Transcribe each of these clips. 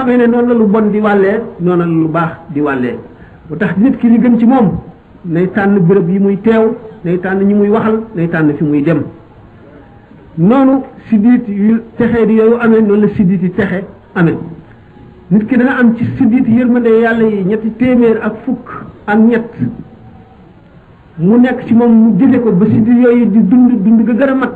xamee ne noonu la lu bon di wàllee noonu la lu baax di wàllee bu tax nit ki li gën ci moom nay tànn bërëb yi muy teew nay tànn ñi muy waxal nay tànn fi muy dem noonu siddiit yu texee di yooyu amee noonu la siddiit yi texe amee nit ki dana am ci siddiit yërmande yàlla yi 300 mu nekk ci moom mu jëfe ko ba siddiit yooyu di dund ga gën a mat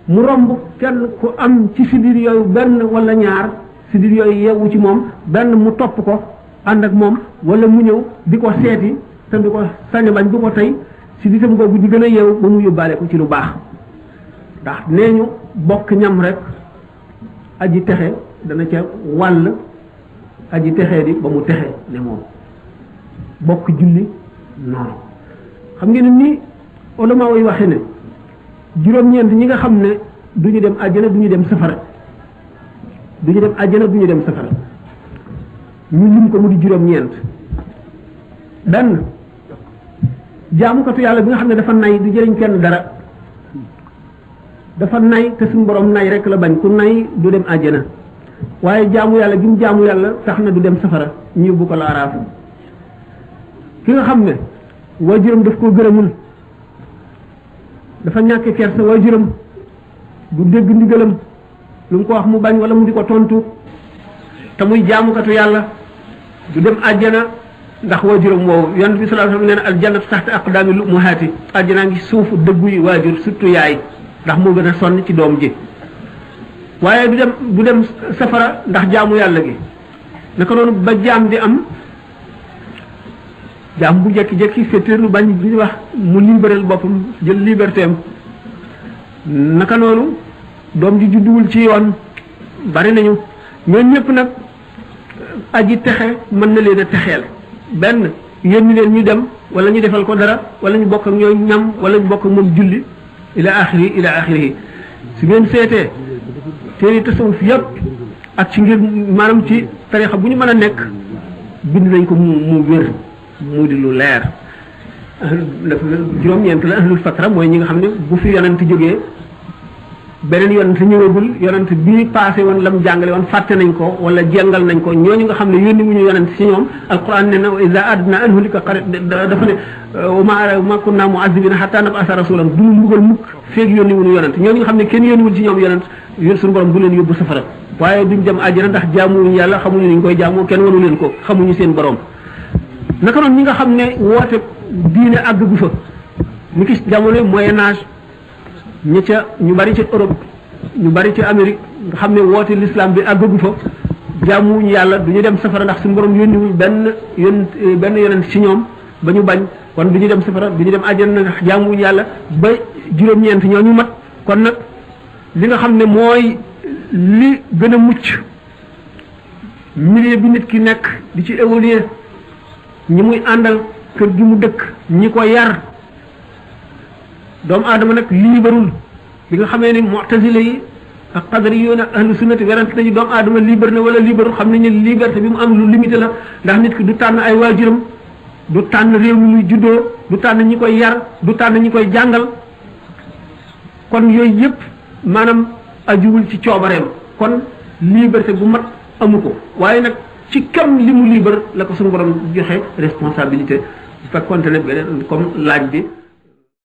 mu romb kenn ku am ci siddiit yooyu benn wala ñaar siddiit yooyu yeewu ci moom benn mu topp ko ànd ak moom wala mu ñëw di ko seeti te di ko sañ bañ du ko tey siddiitam googu di gën a yeewu ba mu yóbbaale ko ci lu baax ndax nee ñu bokk ñam rek aji texe dana ca wàll aji texee di ba mu texe ne moom bokk julli noonu xam ngeen ni ulama yi waxe ne juróom-ñeent ñi nga xam ne duñu dem àjjana duñu dem safara duñu dem àjjana duñu dem safara ñu lim ko mu di juróom-ñeent benn jaamukatu yàlla bi nga xam ne dafa nay du jëriñ kenn dara dafa nay te suñu borom nay rek la bañ ku nay du dem àjjana waaye jaamu yàlla gi mu jaamu yàlla tax na du dem safara ñu yóbbu ko la araafu ki nga xam ne waajuram daf koo gërëmul dafa ñàkke kersa waajuram du dégg ndigalam lu mu ko wax mu bañ wala mu di ko tontu te muy jaamukatu yàlla du dem àjjana ndax waajuram woowu yonent bi sallallahu alayhi wasallam nee na aljannatu taxta aqdaami lummahaati àjjanaa ngi suufu dëggu yi waajur surtout yaay ndax moo gën a sonn ci doom ji waaye du dem safara ndax jaamu yàlla gi naka noonu ba jaam di am jaam bu jekki-jekki féetéerlu bañ bi ñu wax mu libéral boppam jël liberté am naka noonu doom ji judduwul ci yoon bari nañu ñooñu ñëpp nag aji texe mën na leen a texeel benn yónni leen ñu dem wala ñu defal ko dara wala ñu bokk ak ñooy ñam wala ñu bokk ak moom julli ila axiri su ngeen seetee téere tasawuf yëpp ak ci ngir maanaam ci tarixa bu ñu mën a nekk bind nañ ko mu wér mu di lu leer juróom-ñeent la ahlul fatra mooy ñi nga xam ne bu fi yonent jógee beneen yonent ñëwagul yonent bi passé woon lam jàngale woon fàtte nañ ko wala jengal nañ ko ñooñu nga xam ne yónni wuñu yonent ci ñoom alquran ne na wa iza adna an hulika qarit dafa ne ma kunna mu'azzibina hatta nab'atha rasulan du ñu mbugal mukk feeg yónni wuñu yonent ñooñu nga xam ne kenn yónniwul ci ñoom yonent suñu borom du leen yóbbu safara waaye duñ dem àjjana ndax jaamuwuñu yàlla xamuñu niñ koy jaamoo kenn wanu leen ko xamuñu seen borom naka noonu ñi nga xam ne woote diine àgg gu fa ni ki jamono moyen âge ñi ca ñu bari ci Europe ñu bari ci Amérique nga xam ne woote l'islam bi àgg gu fa jaamuwuñu yàlla du ñu dem safara ndax suñu borom yónniwul benn yonent ci ñoom ba ñu bañ kon du ñu dem safara du ñu dem àjjana ndax jaamuwuñu yàlla ba juróom-ñeent ñooñu mat kon nag li nga xam ne mooy li gën a mucc milieu bi nit ki nekk di ci évoluer ñi muy àndal kër gi mu dëkk ñi ko yar doomu aadama nag liibarul bi nga xamee ni mu'tazila yi ak qadari yoon ak ahlu sunnati werante nañu doomu aadama liibar na wala liibarul xam nañu liberté bi mu am lu limité la ndax nit ki du tànn ay waajuram du tànn réew mi muy juddoo du tànn ñi koy yar du tànn ñi koy jàngal kon yooyu yëpp maanaam ajuwul ci coobareem kon liberté bu mat amu ko waaye nag ci kam li mu libre la ko suñu borom joxe responsabilité bu fekkoonte ne beneen comme laaj bi